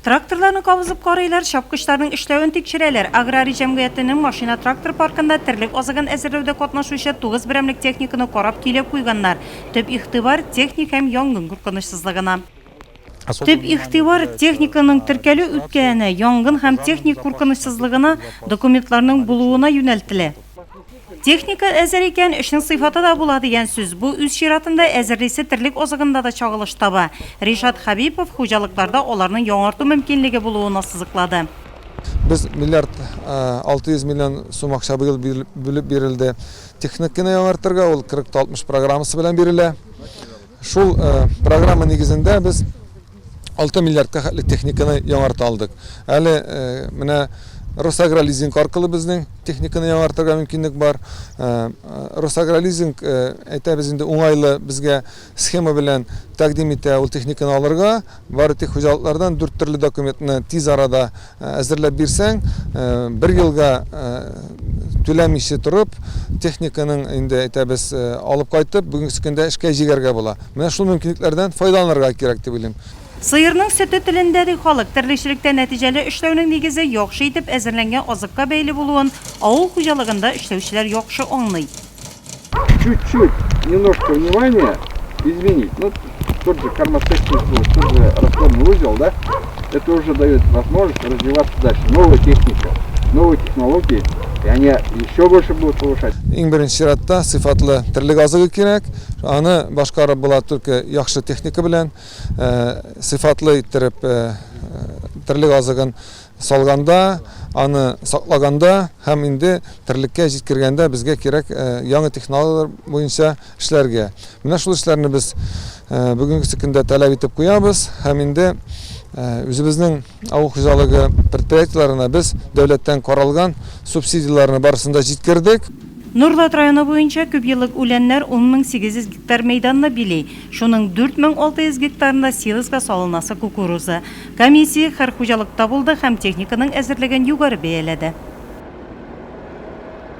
Тракторларны кабызып карыйлар, чапкычларның эшләвен тикшерәләр. Аграрий җәмгыятенең машина-трактор паркында терлек азыгын әзерләүдә катнашучы тугыз берәмлек техниканы карап, көйләп куйганнар. Төп игътибар, техник һәм янгын куркынычсызлыгына. Төп игътибар техниканың теркәлү үткәненә, янгын һәм техник куркынычсызлыгына документларның булуына юнәлтелә. Техника әзер икән, эшнең сыйфаты да була дигән сүз. Бу үз чиратында әзерлисе терлек азыгында да чагылыш таба. Ришат Хәбипов хуҗалыкларда аларның яңарту мөмкинлеге булуын ассызыклады. Без миллиард 600 миллион сум акча быел бүлеп бирелде техниканы яңартырга, ул 40 та 60 программасы белән бирелә. Шул программа нигезендә без 6 миллиардка хәтле техниканы яңарта алдык. Әле менә Росагролизинг аркылы безнең техниканы яңартырга мөмкинлек бар. Росагролизинг әйтәбез инде уңайлы безгә схема белән тәкъдим итә ул техниканы алырга. Бары тик хуҗалыклардан дүрт төрле документны тиз арада әзерләп бирсәң, бер елга түләмичә торып, техниканың инде әйтәбез, алып кайтып, бүгенге көндә эшкә җигәргә була. Менә шул мөмкинлекләрдән файдаланырга кирәк дип уйлыйм. Сыерның сөте телендә, ди халык. Терлекчелектә нәтиҗәле эшләүнең нигезе яхшы итеп әзерләнгән азыкка бәйле булуын авыл хуҗалыгында эшләүчеләр яхшы аңлый. Чуть-чуть, немножко внимания изменить. Ну, тот же кормосечный тот же расходный узел, да, это уже дает возможность развиваться дальше. Новая техника, новые технологии, и они еще больше будут повышать. Иң беренче чиратта сыйфатлы терлек азыгы кирәк. Аны башкарып була только яхшы техника белән, сыйфатлы иттереп терлек азыгын салганда, аны саклаганда һәм инде терлеккә җиткергәндә безгә кирәк яңа технологияләр буенча эшләргә. Менә шул эшләрне без бүгенгесе көндә таләп итеп куябыз һәм инде үзебезнең авыл хуҗалыгы предприятиеләренә без дәүләттән каралган субсидияләрне барысын да җиткердек. Нурлат районы буенча күпьеллык үләннәр 10800 гектар мәйданны били. Шуның 4600 гектарында силоска салынасы кукуруза. Комиссия һәр хуҗалыкта булды һәм техниканың әзерлеген югары бәяләде.